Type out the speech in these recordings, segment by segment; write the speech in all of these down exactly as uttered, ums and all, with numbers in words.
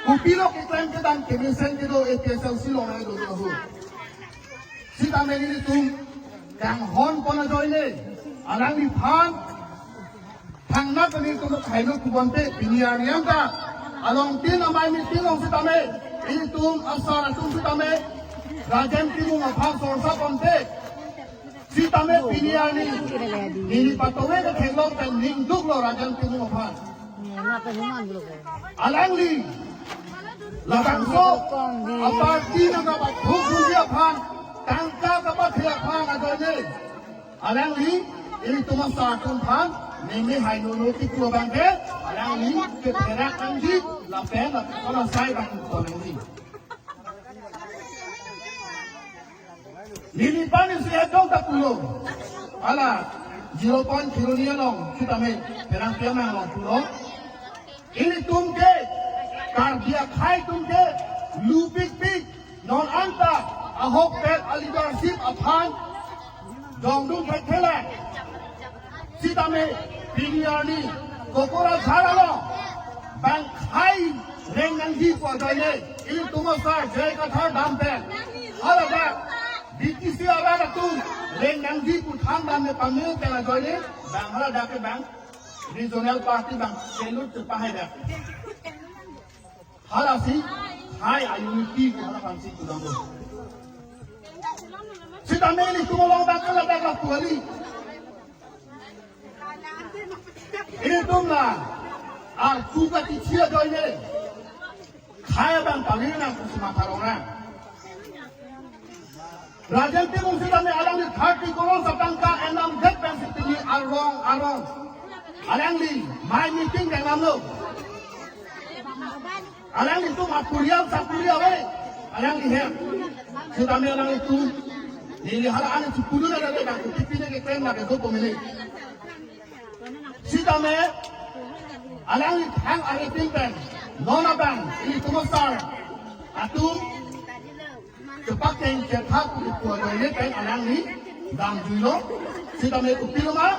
Kopilo keklem kedam kemesen kedo A P H L C along ai do do. Sitame nelitum kanghon pon ajoine alangliphan thangnat nelitum kaino kubonte pini arni anta along tin amei meeting along sitame ilitum asar atum sitame Rajen Timung aphan sorsa ponte. Sitame pini arni neli patowe ke theklong pen ningduklo Rajen Timung aphan. Alangli labangso aparty nangkapathukji aphan, tangka kapathe aphan ajoine alangli ilitum asar atum aphan neme hainono tiku abangke alangli ketherak nangji lapen lapen kolasai bang konangji. Neli pani si ajong ta pulo. Ala zero point zero ni along sitame perang piamang along pulo. Ilitum ke Karbi akhei atum ke lupikpik non anta ahokpet aleadership aphan dongdung thekthelang. Sitame pini arni Kokorajar along bang khei reng nangji pu ajoine ilitum asar J I Kathar dam pen haladak B T C arat atum reng nangji pu than dam ne pame pen ajoine bang haladak ke bang regional party bang selut chepahai dak. Halasi hai a-unity ko hala pangsi tudang do. Sitame ilitum along bang haladak lapu kali. Ilitum la artu katichia ajoine khei abang palir nang pusi matha rong nang. Rajen Timung sitame alangli thirty crore atangka enam det pensi pini arong arong alangli mai meeting kenamlo. Alanglitum apurial sapurial eh. Alangli hem. Sitame alanglitum neli hala ani chipudun ada de bang kuti pine keklem lake do pemilih. Sitame alangli thang aripin pen non abang ilitum asar atum kepakeng kethak ilitum ajoine pen alangli damjuilo. Sitame kopilo ma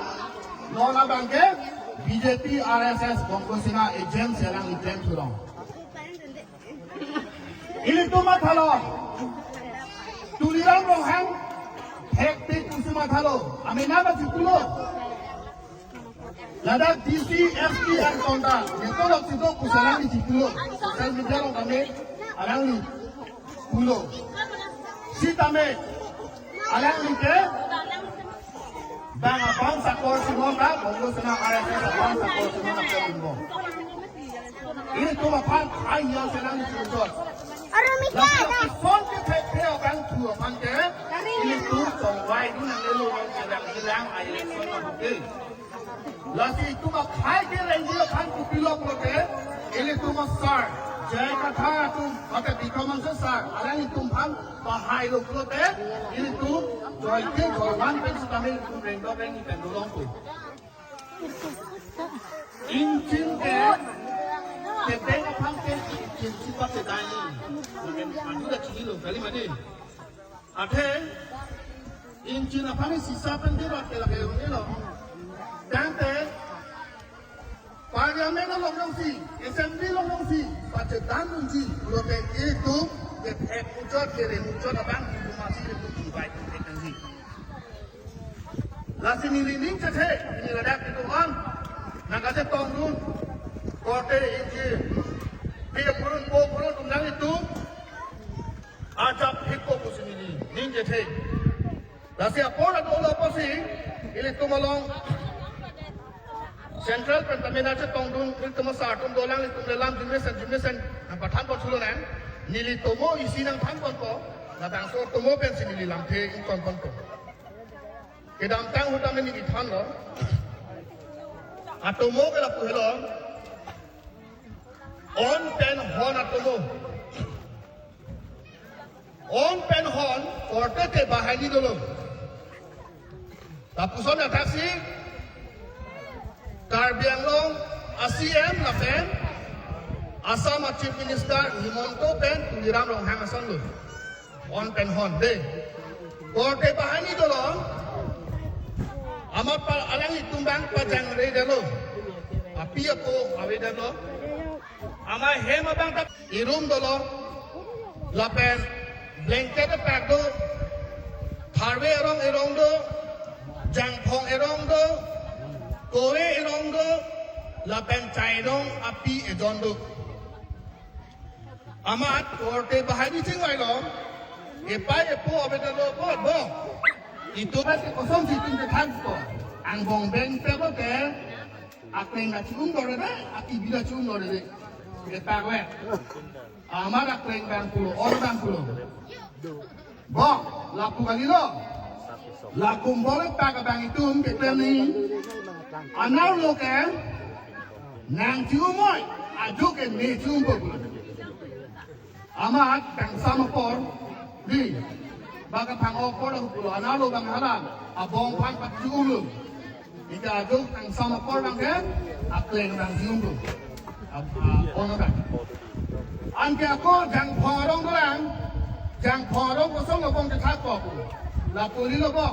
non abangke B J P R S S Bongo Sena agent si alangli klem thulong. Ilitum mathalo. Tuliram Ronghang hektik pusi mathalo. Amena ba chipulo. Ladak D C, S P an konda. Neto lok sido pusi alangli chipulo. Social media along kami alangli pulo. Sitame alangli ke bang aphan sakor si non ta, Bongo Sena R S S aphan sakor si non ta ke bimbo. Ilitum aphan ai yang senang di sujot. Lalu kison ke thek thek abang thu aphan ke, ilitum tongwai dun nanglelo non kedang hilang ai election na hotel. Lasi itum akhei kerengji aphan kopilo pulote, ilitum asar, J I Kathar atum, mate Bikram Hanse sar, alanglitum aphan pahailo pulote, ilitum joike joiman pen sitame ilitum rengdok rengni pen dolongpo. Ingchin ke, kedeng aphan ke ingchin si pakedai ni. Madu da chinilo, kali madi. Athe, ingchin aphan ni sisa pen ke bak ke lake unilo. Tangte, Parliament along alongsi, Assembly along alongsi, pachedan unji, pulote itum, ke ek muchot, ke re muchot abang, itum masih itum invite, itum nangji. Lasi neli ning chethe, neli ladak itum an, nangkachetongdun, korte inji, pe purun, po purun, tum nang itum, ajap hiko pusi neli ning chethe. Lasi apor adolo apotsi, ilitum along Central pen tame nangchetongdun, ilitum asar atum dolang, ilitum lelam jumesen, jumesen, nangpathan pon thulo nang, neli tomo isi nangthan ponpo, labangso tomo pensi neli lamthe ington ponpo. Kedamtang ahut tame neli thanlo, atomo ke lapu helo, on pen hon atomo. On pen hon, korte te banghini dolo. Lapuson athaksi, Karbi Anglong a-C M lapen Assam a-Chief Minister Himanta pen Tuliram Ronghang asonlo. On pen hon de. Korte banghini dolo. Amat pa alanglitum bang pajangre detlo. Api apo avedetlo. Ama hem abang ta irum dolo, lapen blanket epak do, Tharve arong erong do, Jangphong erong do, Kove erong do, lapen Chairong api ejon do. Amat korte bahai di chingvai lo, epai epo abeta lo po bo. Itum ati kosonsi itum ke thang ko. Angbong beng pe bo ke, akleng na chum dore de, aki bila chum dore de. Epak we. Amat akleng bang pulo, or bang pulo. Bo, lapu kali lo. Lakum bole pak abang itum keklem ni. Anerlo ke nang chiumoi, ajo ke ne chiumpo. Amat kangsam apor di. Baka thang apor aku pulo. Anerlo bang hala. Abong aphan pat chiumlo. Ika ajo kangsam apor bang ke, akleng bang chiumpo. Ab-, a-, ono bang. Anke ako Jangphong arong dolang, Jangphong arong kosonlo bong kethak ko. Lapu kali lo bo.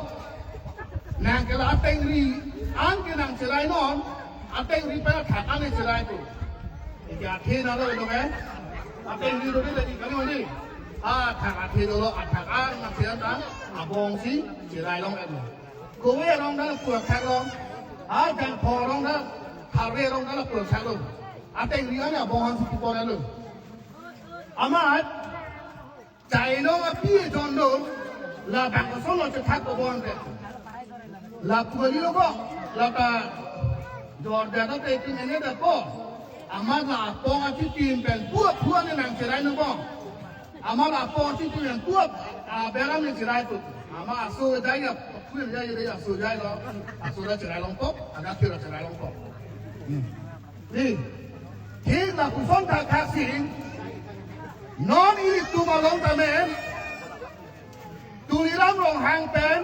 Nang ke la atengri, anke nang cherai non, atengri pen athak an cherai ko. Ika athe na lo lo ke. Atengri lo di lagi kali mandi. Athak athe lo, athak an nang cherai ta, abong si cherai long en. Kove arong ta lapu athak long, a Jangphong arong ta, Tharve arong ta lapu athak long. Atengri an abong an si kipon alo. Amat, Chairong api ejon do, labang kosonlo chethak ko bon te. Lapu kali lo bo, lata jor jada te tin ene da po. Amat la apong achitim pen puap puap ne nang cherai no bo. Amat la apong achitim pen puap, a, beram ne cherai tu. Amat aso jai ya, puap jai ya, aso jai lo. Aso da cherai longpo, ada kira cherai longpo. Hmm. Di, di lapuson thakthak si, non ilitum along tame, Tuliram Ronghang pen,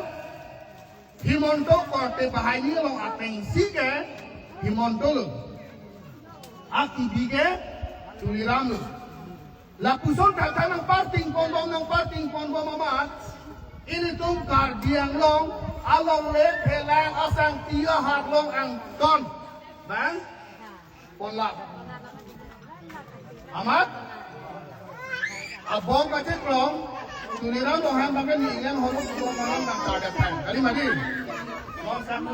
Himanta korte bahai ni along ateng si ke, Himanta lo. Akibi ke, Tuliram lo. Lapuson thakthak nang parting ponbom, nang parting ponbom amat. Ilitum Karbi Anglong, alongle phelang asangti aharlong angton. Bang? Ponlap. Amat? Abong kacheklong, Tuliram Ronghang bang ke ni ingen holok abong malam bang target time. Kali madi? Bong saku